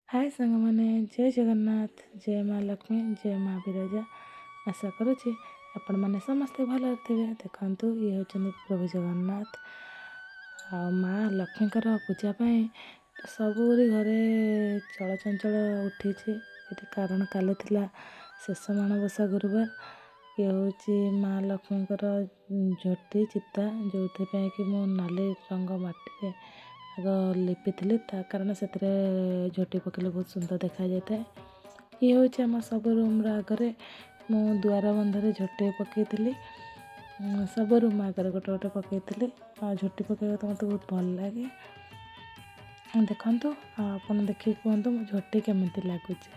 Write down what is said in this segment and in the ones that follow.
ହାଏ ସାଙ୍ଗମାନେ, ଜୟ ଜଗନ୍ନାଥ, ଜୟ ମା ଲକ୍ଷ୍ମୀ, ଜୟ ମା ବିରଜା। ଆଶା କରୁଛି ଆପଣମାନେ ସମସ୍ତେ ଭଲରେ ଥିବେ। ଦେଖନ୍ତୁ, ଇଏ ହେଉଛନ୍ତି ପ୍ରଭୁ ଜଗନ୍ନାଥ ଆଉ ମା ଲକ୍ଷ୍ମୀଙ୍କର ପୂଜା ପାଇଁ ସବୁରି ଘରେ ଚଳଚଞ୍ଚଳ ଉଠିଛି ଏଠି, କାରଣ କାଲି ଥିଲା ଶେଷ ମାଣବସା ଗୁରୁବାର। ଇଏ ହେଉଛି ମା ଲକ୍ଷ୍ମୀଙ୍କର ଝୋଟି ଚିତା, ଯେଉଁଥିପାଇଁ କି ମୁଁ ନାଲି ରଙ୍ଗ ମାଟିରେ ଆଗ ଲିପିଥିଲି ତା କାରଣ ସେଥିରେ ଝୋଟି ପକାଇଲେ ବହୁତ ସୁନ୍ଦର ଦେଖାଯାଇଥାଏ। ଇଏ ହେଉଛି ଆମ ସବୁ ରୁମ୍ର ଆଗରେ ମୁଁ ଦୁଆର ବନ୍ଧରେ ଝୋଟି ପକାଇଥିଲି। ସବୁ ରୁମ୍ ଆଗରେ ଗୋଟେ ଗୋଟେ ପକାଇଥିଲି। ଆଉ ଝୋଟି ପକାଇବାକୁ ତ ମୋତେ ବହୁତ ଭଲ ଲାଗେ। ଦେଖନ୍ତୁ ଆଉ ଆପଣ ଦେଖିକି କୁହନ୍ତୁ ମୋ ଝୋଟି କେମିତି ଲାଗୁଛି।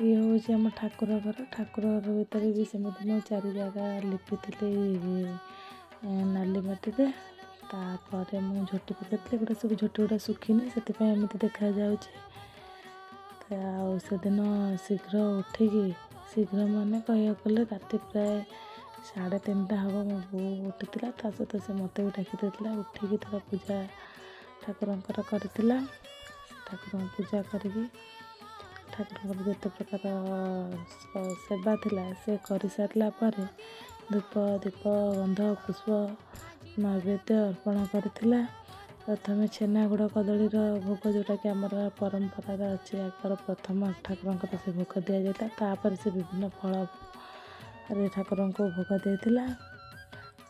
ଇଏ ହେଉଛି ଆମ ଠାକୁର ଘର। ଠାକୁର ଘର ଭିତରେ ବି ସେମିତି ମୁଁ ଚାରି ଜାଗା ଲିପିଥିଲି ନାଲି ମାଟିରେ। ତାପରେ ମୁଁ ଝୋଟି ପକାଇଥିଲି। ଏଗୁଡ଼ା ସବୁ ଝୋଟି ଗୁଡ଼ା ଶୁଖିନି, ସେଥିପାଇଁ ଏମିତି ଦେଖାଯାଉଛି। ଆଉ ସେଦିନ ଶୀଘ୍ର ଉଠିକି, ଶୀଘ୍ର ମାନେ କହିବାକୁ ଗଲେ ରାତି ପ୍ରାୟ 3:30 ହେବ ମୋ ବୋଉ ଉଠିଥିଲା। ତା ସହିତ ସେ ମୋତେ ବି ଡାକି ଦେଇଥିଲା। ଉଠିକି ତାର ପୂଜା ଠାକୁରଙ୍କର କରିଥିଲା। ସେ ଠାକୁରଙ୍କୁ ପୂଜା କରିକି ଠାକୁରଙ୍କର ଯେତେ ପ୍ରକାର ସେବା ଥିଲା ସେ କରିସାରିଲା ପରେ ଧୂପ, ଦୀପ, ଗନ୍ଧ, ପୁଷ୍ପ, ନୈବେଦ୍ୟ ଅର୍ପଣ କରିଥିଲା। ପ୍ରଥମେ ଛେନା ଗୁଡ଼ କଦଳୀର ଭୋଗ, ଯେଉଁଟାକି ଆମର ପରମ୍ପରାରେ ଅଛି, ଆଗର ପ୍ରଥମ ଠାକୁରଙ୍କର ସେ ଭୋଗ ଦିଆଯାଇଥିଲା। ତାପରେ ସେ ବିଭିନ୍ନ ଫଳରେ ଠାକୁରଙ୍କୁ ଭୋଗ ଦେଇଥିଲା।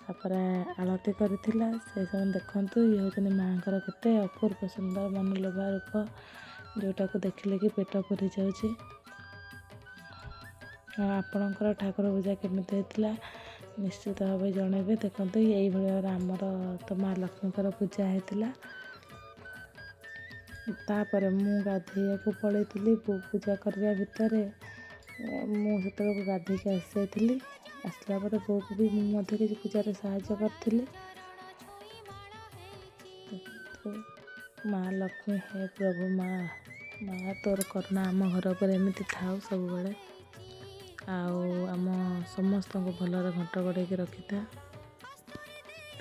ତାପରେ ଆଳତି କରିଥିଲା। ସେ ସବୁ ଦେଖନ୍ତୁ, ଇଏ ହେଉଛନ୍ତି ମାଆଙ୍କର କେତେ ଅପୂର୍ବ ସୁନ୍ଦର ମନଲୋଭା ରୂପ, ଯେଉଁଟାକୁ ଦେଖିଲେ କି ପେଟ ପୁରି ଯାଉଛି। ଆପଣଙ୍କର ଠାକୁର ପୂଜା କେମିତି ହେଇଥିଲା, ନିଶ୍ଚିତ ଭାବେ ଜଣାଇବେ। ଦେଖନ୍ତୁ, ଏଇଭଳି ଭାବରେ ଆମର ତ ମା ଲକ୍ଷ୍ମୀଙ୍କର ପୂଜା ହେଇଥିଲା। ତାପରେ ମୁଁ ଗାଧେଇବାକୁ ପଳେଇଥିଲି। ପୂଜା କରିବା ଭିତରେ ମୁଁ ସେତେବେଳକୁ ଗାଧେଇକି ଆସିଯାଇଥିଲି। ଆସିଲା ପରେ ବୋଉକୁ ବି ମୁଁ ମଧ୍ୟ କିଛି ପୂଜାରେ ସାହାଯ୍ୟ କରିଥିଲି। ମା ଲକ୍ଷ୍ମୀ, ହେ ପ୍ରଭୁ ମା, ମା ତୋର କରୁଣା ଆମ ଘର ଉପରେ ଏମିତି ଥାଉ ସବୁବେଳେ ଆଉ ଆମ ସମସ୍ତଙ୍କୁ ଭଲରେ ଘଣ୍ଟ ଘୋଡ଼େଇକି ରଖିଥା।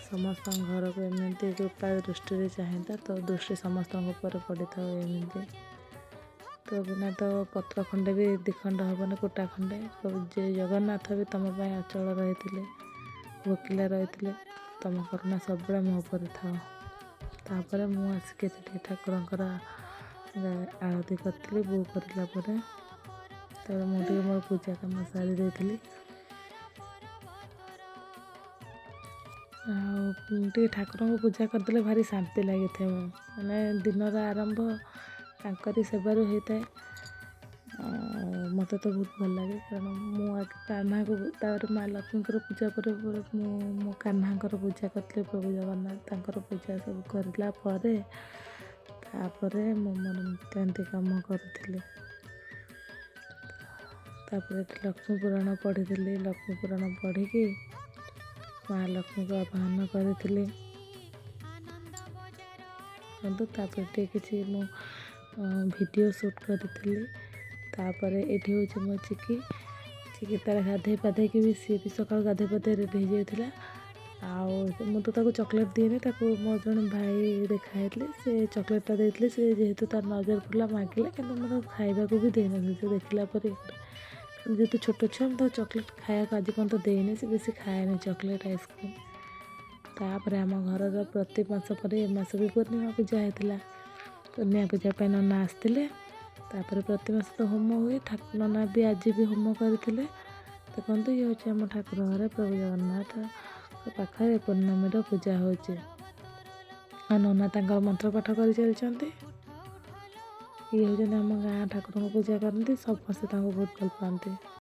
ସମସ୍ତଙ୍କ ଘରକୁ ଏମିତି କୃପା ଦୃଷ୍ଟିରେ ଚାହିଁଥା। ତୋ ଦୃଷ୍ଟି ସମସ୍ତଙ୍କ ଉପରେ ପଡ଼ିଥାଉ ଏମିତି। ତୋ ବିନା ତ ପତ୍ର ଖଣ୍ଡେ ବି ଦ୍ୱିଖଣ୍ଡ ହେବନି, କୁଟା ଖଣ୍ଡେ। ଯେ ଜଗନ୍ନାଥ ବି ତୁମ ପାଇଁ ଅଚଳ ରହିଥିଲେ, ଭୋକିଲା ରହିଥିଲେ। ତୁମ କରୁଣା ସବୁବେଳେ ମୋ ଉପରେ ଥାଉ। ତାପରେ ମୁଁ ଆସିକି ସେଠି ଠାକୁରଙ୍କର ଆଳତି କରିଥିଲି ବୋଉ କରିଲା ପରେ। ତାପରେ ମୁଁ ଟିକେ ମୋର ପୂଜା କାମ ସାରି ଦେଇଥିଲି। ଆଉ ଟିକେ ଠାକୁରଙ୍କୁ ପୂଜା କରିଦେଲେ ଭାରି ଶାନ୍ତି ଲାଗିଥାଏ। ମୁଁ ମାନେ ଦିନର ଆରମ୍ଭ ତାଙ୍କରି ସେବାରୁ ହେଇଥାଏ। ମୋତେ ତ ବହୁତ ଭଲ ଲାଗେ, କାରଣ ମୁଁ ଆଗେ କାହ୍ନାକୁ, ତାପରେ ମା ଲକ୍ଷ୍ମୀଙ୍କର ପୂଜା ପରେ ପରେ ମୁଁ ମୋ କାହ୍ନାଙ୍କର ପୂଜା କରିଥିଲି। ପ୍ରଭୁ ଜଗନ୍ନାଥ, ତାଙ୍କର ପୂଜା ସବୁ କରିଲା ପରେ ତାପରେ ମୁଁ ମୋର ନିତ୍ୟାନ୍ତି କାମ କରିଥିଲି। ତାପରେ ଏଠି ଲକ୍ଷ୍ମୀ ପୁରାଣ ପଢ଼ିଥିଲି। ଲକ୍ଷ୍ମୀ ପୁରାଣ ପଢ଼ିକି ମା ଲକ୍ଷ୍ମୀକୁ ଆବାହନ କରିଥିଲି। କିନ୍ତୁ ତାପରେ ଟିକେ କିଛି ମୁଁ ଭିଡ଼ିଓ ସୁଟ୍ କରିଥିଲି। ତାପରେ ଏଇଠି ହେଉଛି ମୋ ଚିକି। ଚିକି ତାର ଗାଧେଇ ପାଧେଇକି ବି, ସିଏ ବି ସକାଳୁ ଗାଧେଇ ପାଧେଇ ରେଡ଼ି ହେଇଯାଇଥିଲା। ଆଉ ମୁଁ ତ ତାକୁ ଚକୋଲେଟ୍ ଦିଏନି। ତାକୁ ମୋ ଜଣେ ଭାଇ ଦେଖା ହେଇଥିଲେ, ସେ ଚକୋଲେଟ୍ଟା ଦେଇଥିଲେ। ସେ ଯେହେତୁ ତାର ନଜର ପଡ଼ିଲା, ମାଗିଲା, କିନ୍ତୁ ମୁଁ ତାକୁ ଖାଇବାକୁ ବି ଦେଇନଥିଲି। ସେ ଦେଖିଲା ପରେ, ଯେହେତୁ ଛୋଟ ଛୁଆ, ମୁଁ ତାକୁ ଚକୋଲେଟ୍ ଖାଇବାକୁ ଆଜି ପର୍ଯ୍ୟନ୍ତ ଦେଇନି। ସେ ବେଶୀ ଖାଏନି ଚକୋଲେଟ୍, ଆଇସ୍କ୍ରିମ୍। ତାପରେ ଆମ ଘରର ପ୍ରତି ମାସ ପରେ ଏ ମାସ ବି ପୂର୍ଣ୍ଣିମା ପୂଜା ହେଇଥିଲା। ପୂର୍ଣ୍ଣିମା ପୂଜା ପାଇଁ ନନା ଆସିଥିଲେ। ତାପରେ ପ୍ରତି ମାସ ତ ହୋମ ହୁଏ। ଠାକୁର ନନା ବି ଆଜି ବି ହୋମ କରିଥିଲେ। ଦେଖନ୍ତୁ, ଇଏ ହେଉଛି ଆମ ଠାକୁର ଘରେ ପ୍ରଭୁ ଜଗନ୍ନାଥ ପାଖରେ ପୂର୍ଣ୍ଣମୀର ପୂଜା ହେଉଛି ଆଉ ନନା ତାଙ୍କର ମନ୍ତ୍ର ପାଠ କରି ଚାଲିଛନ୍ତି। ଇଏ ହେଉଛନ୍ତି ଆମ ଗାଁ ଠାକୁରଙ୍କୁ ପୂଜା କରନ୍ତି। ସମସ୍ତେ ତାଙ୍କୁ ବହୁତ ଭଲ ପାଆନ୍ତି।